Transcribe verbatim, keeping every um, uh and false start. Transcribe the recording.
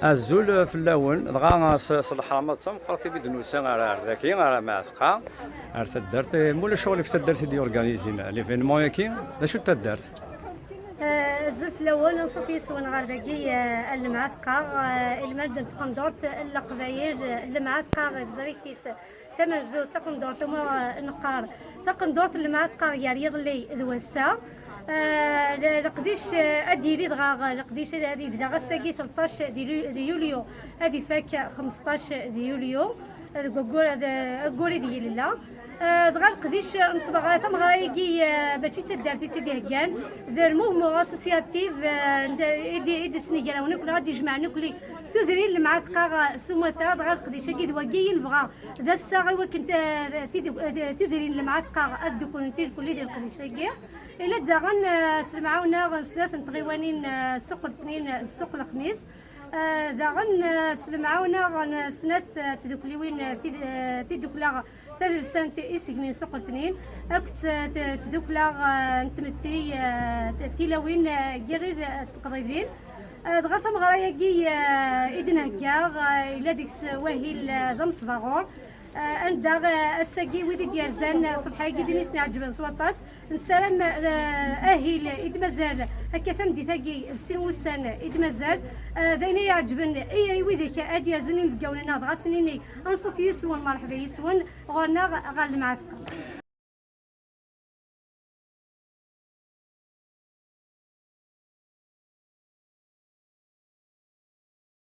Azul fell-awen, dɣa s, s leḥrama d tameqqrant i d-nusa ar, ar daki, ar Mɛatqa, ar taddart. Eh, mulac ɣur-k taddart i d-yurganizin l'événement-agi, d acu d taddart? Eh, azul fell-awen, anṣuf yes-wen ɣer dagi, eh, ar Lemɛatqa, eh, ilmend n tqendurt n Leqbayel, eh, Lemɛatqa, eh, teẓrigt-is tamenzut, taqendurt umi, eh, neqqar taqendurt n Lemɛatqa gar yiḍelli d wass-a. Eh, le-, leqdic, eh, ad d-yili dɣa, leqdic ad, ad yebda ass-agi tleṭṭac di lu-, di yulyu, ad ifak xemseṭṭac di yulyu, eh, deg waggur, d-, aggur ideg nella. Eh, dɣa leqdic n tmeɣra, tameɣra-agi, eh, mačči d taddart i tt-id-iheggan, d le mouvement associatif, eh, n-, i d-, i d-isnegrawen akk, neɣ ad d-ijemɛen akk tudrin n Lemɛatqa s umata, dɣa leqdic-agi d wagi i nebɣa d assaɣ i wakken ta-, tid-, tudrin n Lemɛatqa ad dduklent irkelli di leqdic-agi. Ila daɣen, eh, s lemɛawna n snat n tɣiwanin, eh, Ssuq Letnin, eh, d Ssuq Lexmis. Eh, daɣen, eh, s lemɛawna n snat, eh, tdukliwin, eh, tid-, eh, tiddukla tadelsant Isegmi n Ssuq Letnin, akked, eh, t-, tdukla, eh, n tmetti, eh, t-, tilawin, eh, n Yiɣil, eh, Teqḍibin. Eh, dɣa tameɣra-agi, eh, i d-nhegga, eh, yella deg-s wahil, eh, d amesbaɣur, eh, anda, eh, ass-agi wid i d-yerzan, eh, ṣṣbeḥ-agi d ayen i sen-iɛeǧben s waṭas. Nessaram, eh, ahil i d-mazal, akka tameddit-agi d sin wussan i d-mazal, eh, d ayen i iɛeǧben i, i widak ad d-yerzen inebgawen-nneɣ, dɣa ad sen-nini anṣuf yes-wen, merḥba yes-wen ɣur-neɣ ɣer Lemɛatqa.